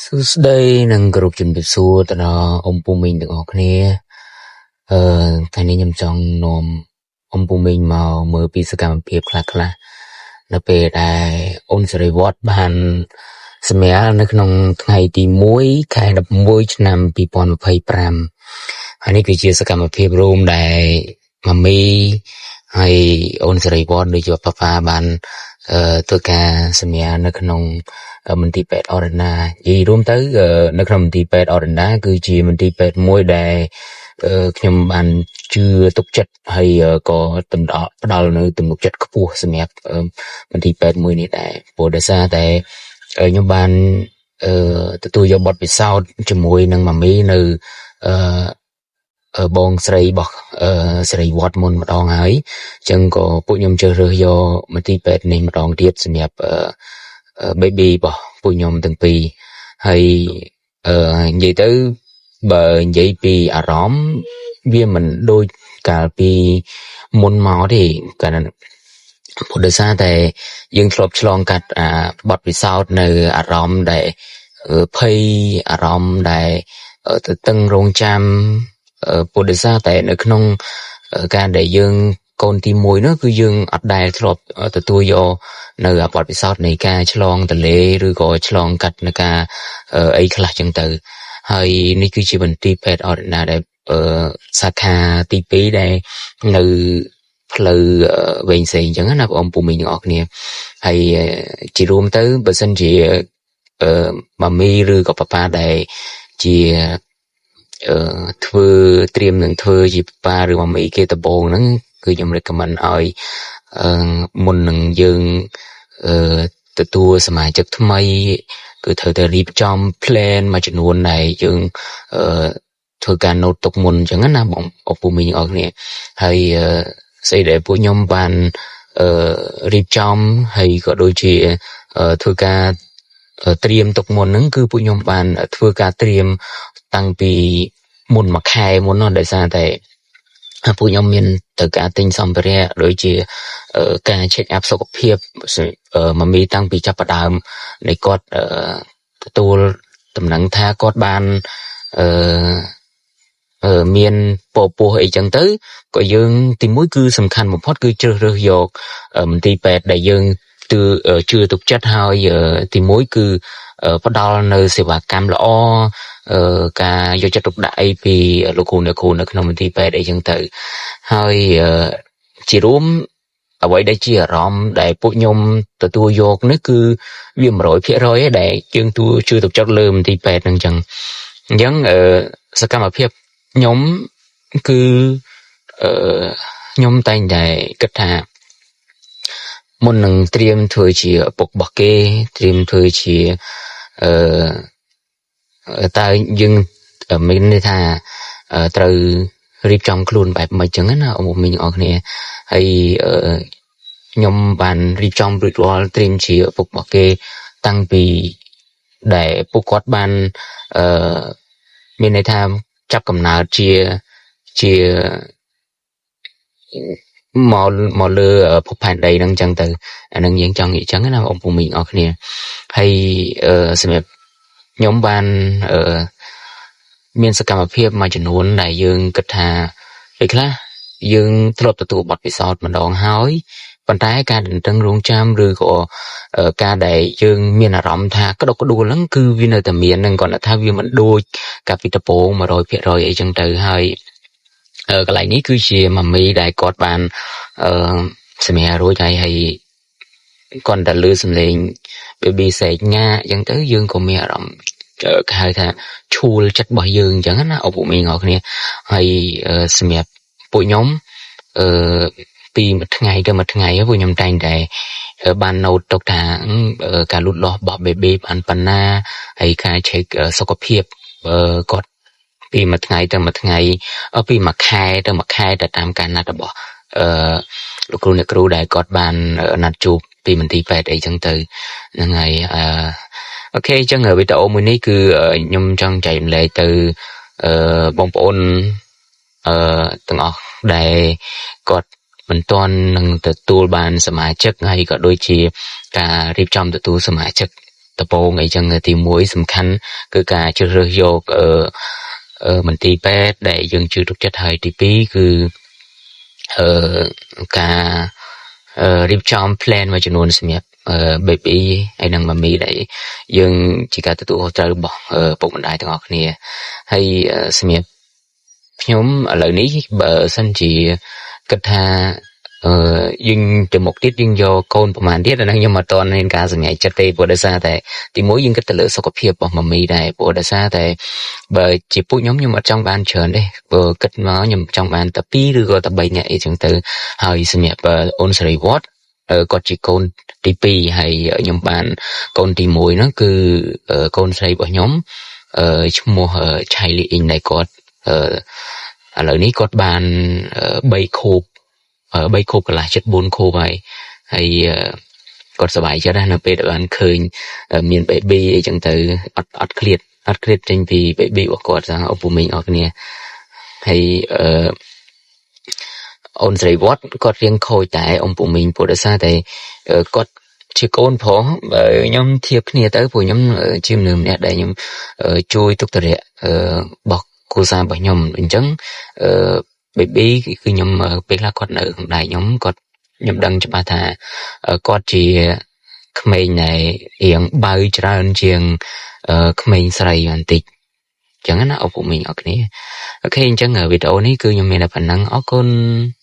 សួស្តីនិងគោរពជំរាបសួរទៅដល់អ៊ំពូមីងទាំងអស់គ្នាអឺថ្ងៃនេះខ្ញុំចង់នាំអ៊ំពូមីងមកមើលពីសកម្មភាពខ្លះៗនៅពេលដែលអូនសិរីវឌ្ឍបានសម្រាលនៅក្នុងថ្ងៃទី1ខែ11ឆ្នាំ2025ហើយនេះគឺជាសកម្មភាពរួមដែលម៉ាមីហើយអូនសិរីវឌ្ឍដូចជាប៉ាប៉ាបានធ្វើការសម្រាលនៅក្នុងមន្ទីរពេទ្យអរណានិយាយរួមទៅនៅក្នុងមន្ទីរពេទ្យអរណាគឺជាមន្ទីរពេទ្យមួយដែលខ្ញុំបានជឿទុកចិត្តហើយក៏តំផ្ដល់នៅទំនុកចិត្តខ្ពស់សម្រាប់មន្ទីរពេទ្យមួយនេះដែរព្រោះដោយសារតែខ្ញុំបានទទួលយកបទពិសោធន៍ជាមួយនឹងម៉ាមីនៅអឺបងស្រីរបស់ស្រីវត្តមុនម្ដងហើយអញ្ចឹងក៏ពួកខ្ញុំជ្រើសរើសយកមន្ទីរពេទ្យនេះម្ដងទៀតសម្រាប់ baby របស់ពួកខ្ញុំទាំងពីរហើយនិយាយទៅបើនិយាយពីអារម្មណ៍វាមិនដូចកាលពីមុនមកទេកាលព្រោះដោយសារតែយើងធ្លាប់ឆ្លងកាត់អាបទពិសោធន៍នៅអារម្មណ៍ដែលភ័យអារម្មណ៍ដែលទៅតឹងរងចាំព្រោះដោយសារតែនៅក្នុងការដែលយើងកូនទី1នោះគឺយើងអត់ដែលធ្លាប់ទទួលយកនៅបទពិសោធន៍នៃការឆ្លងទន្លេឬក៏ឆ្លងកាត់នៅការអីខ្លះចឹងទៅហើយនេះគឺជាមន្ទីរពេទ្យអរណាដែលសាខាទី2ដែលនៅផ្លូវវែងសេងអញ្ចឹងណាបងប្អូនពូមីងទាំងអស់គ្នាហើយជារួមទៅបើសិនជាម៉ាមីឬក៏ប៉ាប៉ាដែលជាធ្វើត្រៀមនឹងធ្វើជាប៉ាឬម៉ាមីគេដំបងហ្នឹងគឺខ្ញុំ recommend ឲ្យមុននឹងយើងទទួលសមាជិកថ្មីគឺត្រូវតែរៀបចំ plan មួយចំនួនដែលយើងធ្វើការ note ទុកមុនអញ្ចឹងណាបងអពូមីងទាំងអស់គ្នាហើយស្អីដែលពួកខ្ញុំបានរៀបចំហើយក៏ដូចជាធ្វើការត្រៀមទុកមុនហ្នឹងគឺពួកខ្ញុំបានធ្វើការត្រៀមតាំងពីមុនមួយខែមុននោះដោយសារតែពួកខ្ញុំមានត្រូវការទិញសម្ភារៈដូចជាការ check up សុខភាពម៉ាមីតាំងពីចាប់ផ្ដើមនៃគាត់ទទួលដំណឹងថាគាត់បានអឺមានពពោះអីចឹងទៅក៏យើងទីមួយគឺសំខាន់បំផុតគឺជ្រើសរើសយកមន្ទីរពេទ្យដែលយើងទឿជឿទុកចិត្តហើយទីមួយគឺផ្ដល់នៅសេវាកម្មល្អការយកចិត្តទុកដាក់អីពីលោកគ្រូអ្នកគ្រូនៅក្នុងមន្ទីរពេទ្យអីចឹងទៅហើយជារួមអ្វីដែលជាអារម្មណ៍ដែលពួកខ្ញុំទទួលយកនេះគឺវា100%ឯដែលយើងទួជឿទុកចិត្តលើមន្ទីរពេទ្យហ្នឹងចឹងអញ្ចឹងសកម្មភាពខ្ញុំគឺអឺខ្ញុំតែងតែគិតថាមុននឹងត្រៀមធ្វើជាឪពុករបស់គេត្រៀមធ្វើជាអឺតើយើងមានន័យថាត្រូវរៀបចំខ្លួនបែបម៉េចចឹងណាអ៊ំមីងទាំងអស់គ្នាហើយខ្ញុំបានរៀបចំរួចរាល់ត្រៀមជាឪពុករបស់គេតាំងពីដែលពួកគាត់បានអឺមានន័យថាចាប់កំណើតជាជាមកមកលើភពផែនដីហ្នឹងចឹងទៅអានឹងយើងចង់និយាយចឹងណាបងប្អូនមីងអរគ្នាហើយសម្រាប់ខ្ញុំបានអឺមានសកម្មភាពមួយចំនួនដែលយើងគិតថាពេលខ្លះយើងធ្លាប់ទទួលបទពិសោធន៍ម្ដងហើយប៉ុន្តែការទន្ទឹងរង់ចាំឬក៏ការដែលយើងមានអារម្មណ៍ថាក្តុកក្តួលហ្នឹងគឺវានៅតែមានហ្នឹងគ្រាន់តែថាវាមិនដូចកាលពីដំបូង100%អីចឹងទៅហើយកន្លែងនេះគឺជាម៉ាមីដែលគាត់បានអឺសម្រារួចហើយហើយគាត់តែលឺសំឡេង baby ស្រែកងាកអញ្ចឹងទៅយើងក៏មានអារម្មណ៍គេហៅថាឈួលចិត្តរបស់យើងអញ្ចឹងណាឪពុកមីងអរគ្នាហើយសម្រាប់ពួកខ្ញុំអឺពីមួយថ្ងៃទៅមួយថ្ងៃពួកខ្ញុំតែងតែបាន note ទុកថាការលូតលាស់របស់ baby បានប៉ុណ្ណាហើយការ check សុខភាពគាត់ពីមួយថ្ងៃទៅមួយថ្ងៃពីមួយខែទៅមួយខែទៅតាមការណាត់របស់អឺលោកគ្រូអ្នកគ្រូដែលគាត់បានណាត់ជួបពីមន្ទីរពេទ្យអីចឹងទៅហ្នឹងហើយអឺ OK អញ្ចឹងវីដេអូមួយនេះគឺខ្ញុំចង់ចែករំលែកទៅអឺបងប្អូនអឺទាំងអស់ដែលគាត់មិនទាន់នឹងទទួលបានសមាជិកហើយក៏ដូចជាការរៀបចំទទួលសមាជិក ដំបូងអីចឹងទី1សំខាន់គឺការជ្រើសរើសយកអឺអឺមន្ទីរពេទ្យដែលយើងជឿទុកចិត្តហើយទី2គឺអឺការរៀបចំ plan មួយចំនួនសម្រាប់ baby ហើយនិង mommy ដែលយើងជាការទទួលខុសត្រូវរបស់ពុកម្ដាយទាំងអស់គ្នាហើយសម្រាប់ខ្ញុំឥឡូវនេះបើសិនជាគិតថាអឺយើងទៅមុខទៀតយើងយកកូនប្រហែលទៀតអាហ្នឹងខ្ញុំអត់ទាន់មានការសម្រេចចិត្តទេព្រោះដោយសារតែទីមួយយើងគិតទៅលើសុខភាពរបស់ mommy ដែរព្រោះដោយសារតែបើជាពួកខ្ញុំខ្ញុំអត់ចង់បានច្រើនទេព្រោះគិតមកខ្ញុំចង់បានតែ2ឬក៏តែ3នាក់អីចឹងទៅហើយសម្រាប់អូនសេរីវត្តគាត់ជាកូនទី2ហើយខ្ញុំបានកូនទី1ហ្នឹងគឺកូនស្រីរបស់ខ្ញុំឈ្មោះឆៃលីអ៊ីងដែលគាត់ឥឡូវនេះគាត់បាន3ខួប3ខួបកន្លះចិត្ត4ខួបហើយហើយគាត់សប្បាយចិត្តណាស់នៅពេលដែលបានឃើញមាន baby អីចឹងទៅអត់អត់ឃ្លាតអត់ឃ្លាតចេញពី baby របស់គាត់សោះអពុមីងអរគ្នាហើយអឺអូនស្រីវត្តគាត់រៀងខូចតែអ៊ំពូមីងព្រោះដោយសារតែគាត់ជាកូនប្រុសបើខ្ញុំធៀបគ្នាទៅព្រោះខ្ញុំជាមនុស្សម្នាក់ដែលខ្ញុំជួយទុកតរៈរបស់គ្រួសាររបស់ខ្ញុំអញ្ចឹងអឺ baby គឺខ្ញុំពេលខ្លះគាត់នៅក្នុងដៃខ្ញុំគាត់ខ្ញុំដឹងច្បាស់ថាគាត់ជាក្មេងដែលរៀងបើច្រើនជាងក្មេងស្រីបន្តិចអញ្ចឹងណាអពុមីងអរគ្នាOK អញ្ចឹងវីដេអូនេះគឺខ្ញុំមានតែប៉ុណ្ណឹងអរគុណ។